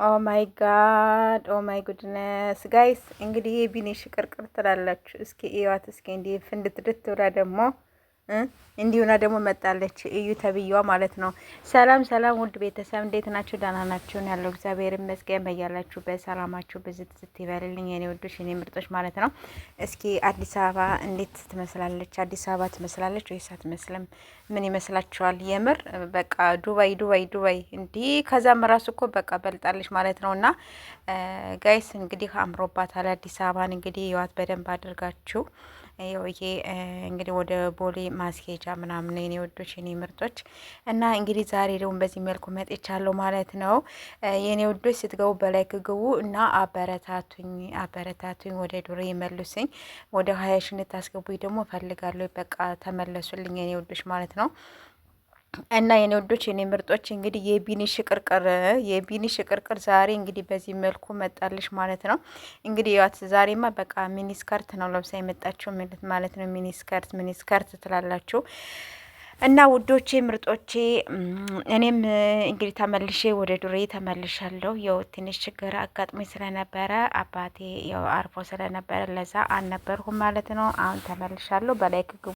Oh my God, oh my goodness guys፣ እንግዲህ የቢኒ ሽቅርቅር ትላላችሁ። እስኪ እዩዋት፣ እስኪ እንዲህ ፍንድትድት ብላ ደግሞ እንዲሁና ደግሞ መጣለች እዩ ተብዬዋ ማለት ነው። ሰላም ሰላም፣ ውድ ቤተሰብ እንዴት ናችሁ? ደህና ናችሁን? ያለው እግዚአብሔር ይመስገን። በያላችሁ በሰላማችሁ ብዝት ዝት ይበልልኝ የኔ ውዶች፣ የኔ ምርጦች ማለት ነው። እስኪ አዲስ አበባ እንዴት ትመስላለች? አዲስ አበባ ትመስላለች ወይስ አትመስልም? ምን ይመስላችኋል? የምር በቃ ዱባይ ዱባይ ዱባይ እንዲህ ከዛም ራሱ እኮ በቃ በልጣለች ማለት ነው። እና guys እንግዲህ አምሮባታል አዲስ አበባን እንግዲህ ህይወት በደንብ አድርጋችሁ ያው ይሄ እንግዲህ ወደ ቦሌ ማስኬጃ ምናምን ነው የኔ ውዶች የኔ ምርጦች። እና እንግዲህ ዛሬ ደግሞ በዚህ መልኩ መጥቻለሁ ማለት ነው። የኔ ውዶች ስትገቡ በ like ግቡ እና አበረታቱኝ፣ አበረታቱኝ፣ ወደ ዱሬ መልሱኝ። ወደ 20 ሺህ እንድታስገቡኝ ደግሞ እፈልጋለሁ። በቃ ተመለሱልኝ የኔ ውዶች ማለት ነው። እና የኔ ውዶች የኔ ምርጦች እንግዲህ የቢኒ ሽቅርቅር የቢኒ ሽቅርቅር ዛሬ እንግዲህ በዚህ መልኩ መጣልሽ ማለት ነው። እንግዲህ ያት ዛሬማ በቃ mini skirt ነው ለብሳ የመጣችው ማለት ነው። Mini skirt, mini skirt ትላላችሁ። እና ውዶቼ ምርጦቼ እኔም እንግዲህ ተመልሼ ወደ ዱሬ ተመልሻለሁ። ያው ትንሽ ችግር አጋጥሞኝ ስለነበረ አባቴ ያው አርፎ ስለነበረ ለዛ አልነበርኩም ማለት ነው። አሁን ተመልሻለሁ። በ like ግቡ።